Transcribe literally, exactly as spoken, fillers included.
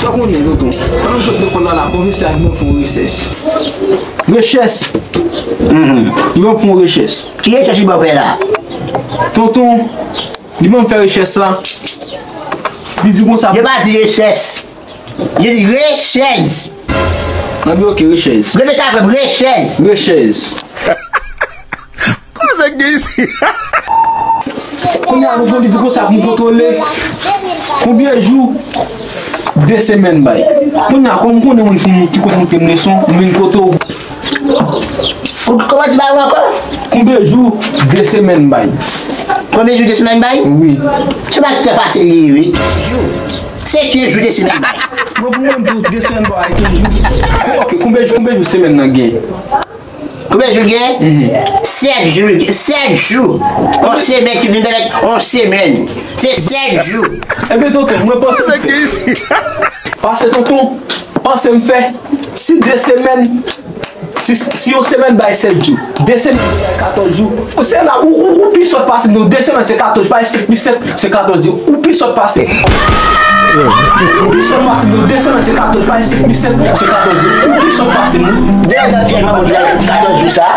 Sa w konnen, tonton. Pandan m sot lekòl la, la, pwofesè a di mwen fè yon rechèch. Rechèch? Mhm. Li ban m fè yon rechèch. Ki rechèch li ban w fè la? Tonton, li ban m fè rechèch la. Li di konsa. Yo pa di rechèch. Yo di rechèz. Anben, ok, rechèz. Repete avè m, rechèz. Rechèz. Kote nèg gen isi? Kounye a, nou konn di konsa pou m kontwole. Konbyen jou? De semèn bay. Kounye a, kòm m konnen moun ki, ki konn montre m leson, m vin kote w. Ou kòman di ba ou ankò? Konbyen jou? De semèn bay. Konbyen jou? De semèn bay? Wi. Se pa trè fasil li ye, wi. Jou. Se kenz jou, de semèn bay. Mwen, pou mwen, de semèn bay, kenz jou. Ok, konbyen jou, konbyen jou semèn nan gen? Konbyen jou l gen? Mhm. Sèt jou, sèt jou. On semèn ki vin pèmèt on semèn. Se sèt jou. Ebyen, tonton, mwen panse m fè. Pase, tonton, panse m fè. Si de semèn, si, si yon semèn bay sèt jou, de semèn bay katòz jou, ou se la, ou, ou, ou pi sòt pase m, non, de semèn se katòz, bay sèt plis sèt, se katòz jou. Ou pi sòt pase m. Ou pi sòt pase m, non, de semèn se katòz, bay sèt plis sèt, se katòz jou. Ou pi sòt pase m, non. Dèyè, nan vyèj manman w katòz jou sa.